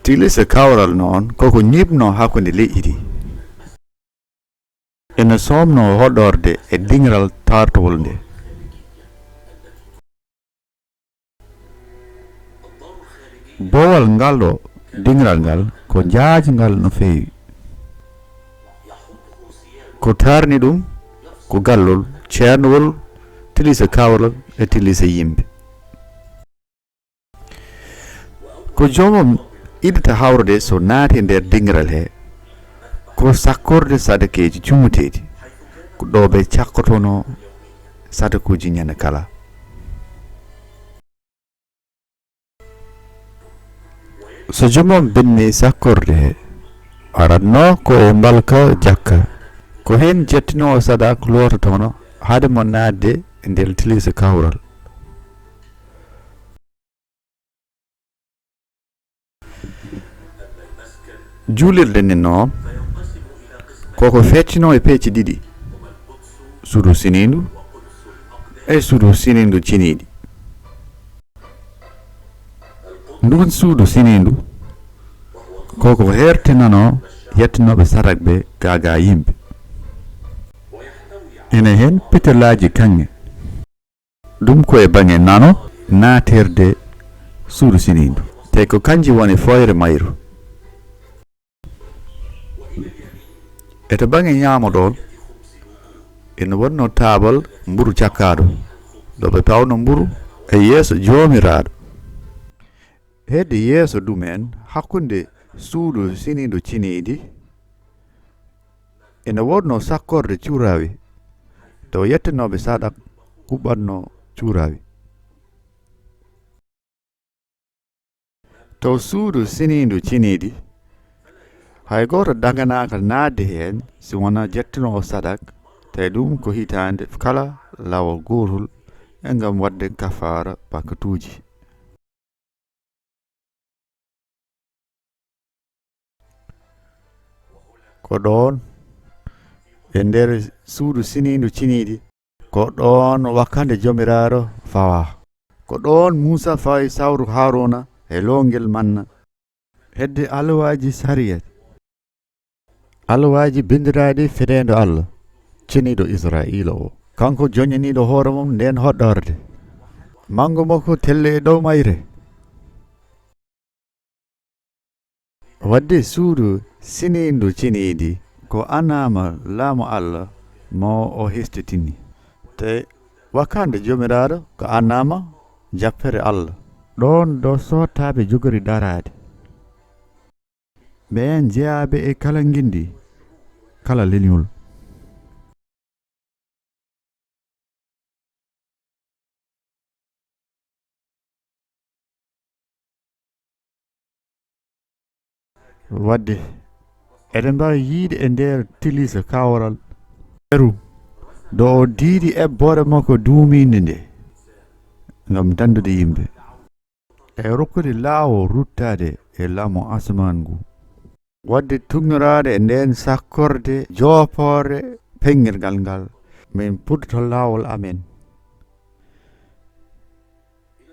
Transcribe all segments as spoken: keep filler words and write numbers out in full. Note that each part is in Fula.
Tilise kawral noon ko ko ñiiɓnoo hakkunde leƴƴi ɗi. Ina soomnoo hoɗorde e diŋral taartowol nde. Boowal ngal ɗo diŋral ngal ko jaajngal no feewi. Ko taarni ɗum ko gallol ceernowol tilise kawral e tilise yimɓe. Ko joomum idata hawrude so naati nder diŋral he, ko sakkorde sadakeeji cummuteeɗi, ko ɗo ɓe cakkotonoo sadakuuji ñande kala. So joomum benni sakkorde he, aratnoo ko e mbalka jakka. Ko heen jettinoowo sadak loototono hade mo naatde e nder tilise kawral. Juulirde nde noon, koko feccino e peeje ɗiɗi, suudu seniindu e suudu seniindu ceniiɗi. Ndun suudu seniindu, koko hertinanoo yettinooɓe sadak ɓe gaa gaa yimɓe. Ene heen pitirlaaji kaŋŋe. Ɗum ko e baŋŋe nano naatirde suudu seniindu. Te ko kanji woni fooyre mayru. E to baŋŋe ñaamo ɗoon, ina wonnoo taabal mburu cakkaaɗo, ɗo ɓe pawno mburu e yeeso Joomiraaɗo. Hedde yeeso ɗum en, hakkunde suudu seniindu ceniiɗi, ina woodnoo sakkorde cuuraawi, to yettinooɓe sadak kuɓɓatnoo cuuraawi. To suudu seniindu ceniiɗi, hay gooto daganaaka naatde heen si wonaa jettinoowo sadak, tawi ɗum ko hitaande kala laawol gootol e ngam waɗde kafaara bakkatuuji. Ko ɗoon e nder suudu seniindu ceniiɗi, ko ɗoon wakande Joomiraaɗo fawaa. Ko ɗoon Muusaa fawi sawru Haaruuna e loowel manna. Hedde alwaaji sariya, alwaaji binndiraaɗi fedeendo Allah, ceniiɗo Israa'iila o. Kanko joñaniiɗo hoore mum ndeen hoɗorde. Manngo makko telli e dow mayre. Wadde suudu seniindu ceniiɗi ko annama laamu Allah mo o hesɗitini. Te wakande Joomiraaɗo ko annama jappere Allah. Ɗoon ɗo sottaaɓe jogori daraade. Ɓeen jeyaaɓe e kala nginndi, kala leñol. Wadde, eɗen mbaawi yiyde e nder tilise kawral Yeru, ɗo o diidi eɓɓoore makko duumiinde nde, ngam danndude yimɓe. E rokkude laawol ruttaade e laamu asamaan ngu. Wadde tuugnoraade e ndeen sakkorde joopoore peŋŋirgal ngal, min puddoto laawol amen.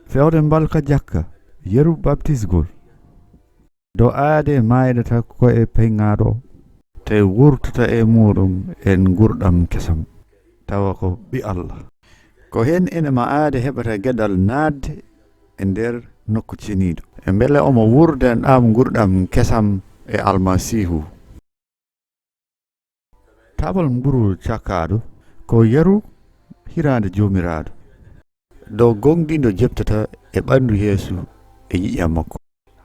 Feewde mbalka jakka, yeru baptisgol. Ɗo aade maaydata ko e peŋŋaaɗo, te wurtata e muuɗum en ngurɗam kesam, tawa ko ɓi Allah. Ko heen ene ma aade heɓata geɗal naatde e nder nokku ceniiɗo. E mbele omo wurda ɗam ngurɗam kesam e Almasiihu. Taabal mburu cakkaaɗo ko yeru hiraande Joomiraaɗo. Ɗo gooŋɗinɗo jeptata e ɓanndu Yeesu e ƴiiƴam makko.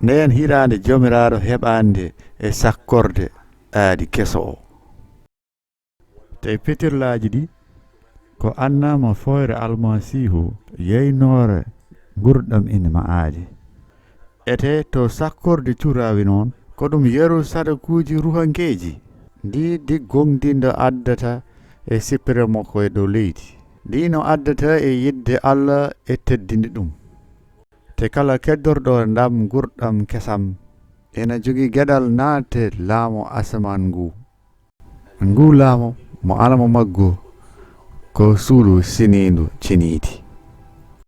Ndeen hiraande Joomiraaɗo heɓaande e sakkorde aadi keso o. Te pitirlaaji ɗi ko annama fooyre Almasiihu yeynoore ngurɗam ene ma aadi. Ete to sakkorde cuuraawi noon, ko ɗum yeru sadakuuji ruuhankeeji. Ndi di gooŋɗinɗo addata e sippere makko e dow leydi. Ndi no addata e yiɗde Allah e teddinde ɗum. Te kala keddorɗo ndam ngurɗam kesam ena jogii geɗal naatde laamu asamaan ngu. Ngu laamu mo alama maggu ko suudu seniindu ceniiɗi.